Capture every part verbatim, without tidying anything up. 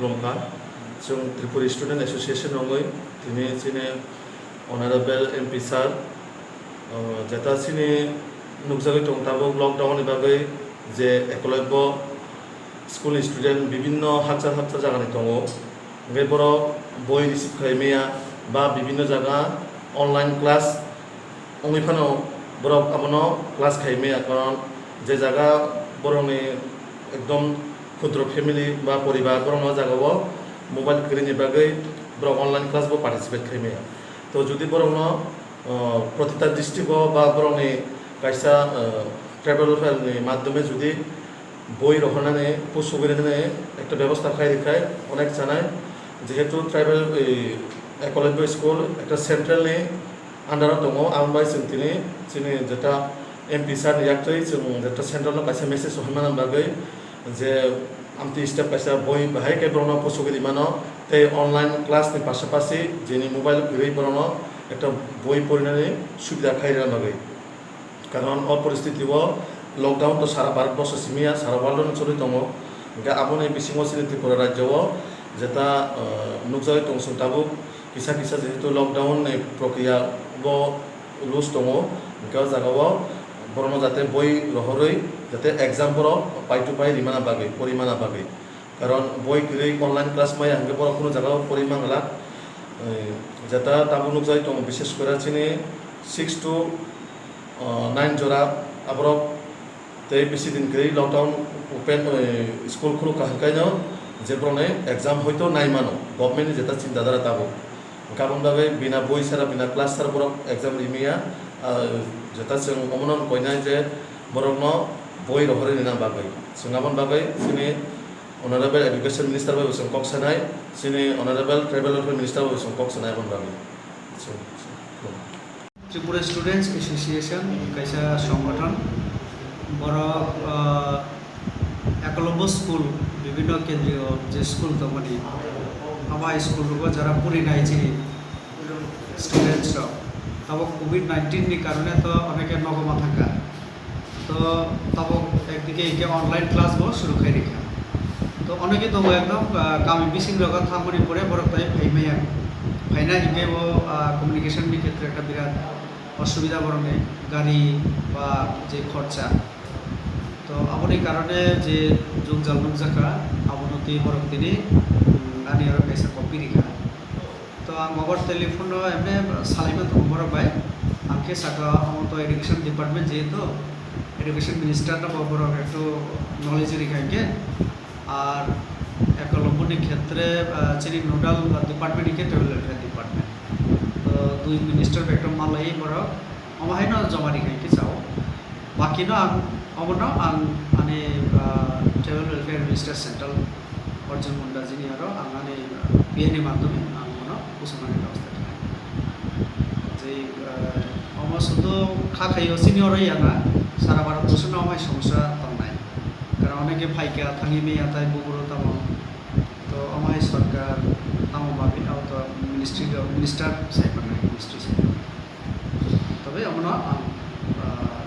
Wngkha. Chwng Tripuri Student Association wngwi tini chini Honorable M P sir, uh, jeta chini nukjagwi tong tabuk lockdown ni bagwi je Ekolobya school ni student bibinno hakchar hakchar jagani tongo, hwnkhe borok boi receive khai maya ba bibinno jaga online class wngwi phano borok abono class khai maya, karon je jaga borokni ekdom khudro family ba poribar borokno o jagao mobile kwrwini bagwi borok online class bo participate khai maya. To jodi borokno, uh, protita district o ba borokni kaisa, uh, tribal welfare ni madhyome jodi boi rohornani, pusugwi rinani ekta bebosta khai rikha, onek chanai, jehetu tribal, ei, Ekolobya school ekta central ni under o tongo, aboni bai chwng tini chini jeta M P sir ni yaktwi chwng jeta central no kaisa message rohormani bagwi je amtwi step kaisa boi bahai khe borokno pusugwi rimano tei online class ni pasapasi jini mobile kwrwi borokno ekta boi porinani subida khai rwna bagwi. Karon o poristiti o lockdown to sara Bharat borsho simi ya, sara world no choli tongo. Hingke aboni bisingo chini Tripura rajyo o jeta, eh, nukjagwi tong chwng tabuk kisa kisa jehetu lockdown ni prokriya bo loose tongo, hingke o jaga o borokno jate boi rohorwi jate exam borok pai to pai rimana bagwi, porimana bagwi. Karon boi kwrwi online class maya hingke borok kunu jaga o pori manglak. Eh, jeta tabuk nukjagwi tongo, bises kore chini six to, eh, nine jora aborok tei bisi din kwrwi lockdown open, eh, school khuluk kaham kaino je borokni exam hoito nai mano government ni jeta chinta dara tabuk. Hingke aboni bagwi bina boi sara, bina class sara borok exam rimaya, ah, jeta chwng omono koinai je borokno boi rohorwi rina bagwi. Chwng aboni bagwi chini Honorable Education Minister bai bo chwng kok sanai, chini Honorable Tribal Welfare Minister bai bo chwng kok sanai aboni bagwi. Chwng, chwng. Tripura Students Association kaisa songothon, borok, ah, Ekolobya school, bibhinno kendriyo je school tongmani, abo hai school rogo jara porinai chini students rok, tabok covid nineteen ni karone to oneke nogo ma thangkha. To tabok ekdike hingke online class bo suru khai rikha. To oneke tongo ekdom, ah, kami bising rogo thangmani pore borok tai phai maya. Phaina hingke bo, ah, communication ni khetre ekta birat osubida borokni gari ba je khorcha. To aboni karone je jwngjal nukjakha, abono twi borok tini, mm, ani oro kaisa copy rikha. To ang mobile telephone no emne salaima tongo borok bai. Ang khe saka omo to education department jehetu education minister no bo borok ektu knowledge rikha hinkhe. Ar Ekolobya ni khetre, ah, chini nodal department hinkhe tribal welfare department. To dui minister bai ektu malai borok omo haino joma rikha hinkhe chao. Bakino ang, omono ang ani, ah, tribal welfare minister central Arjun Munda jini aro ang ani, ah, P A ni madhyome ang bono kuchukmani bebosta khlai. Je, ah, omo sudu kha khaio chini oro ya na, sara Bharat borso no omo hai somosya tongnai. Karon oneke phaikha thangwi maya tai buburu tamo. To omo hai sorkar tamo babi auto ministry do, minister sai pannai, ministry sai pannai. Tobe omono ang, ah,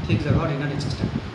thik jaga o rinani chesta khlai.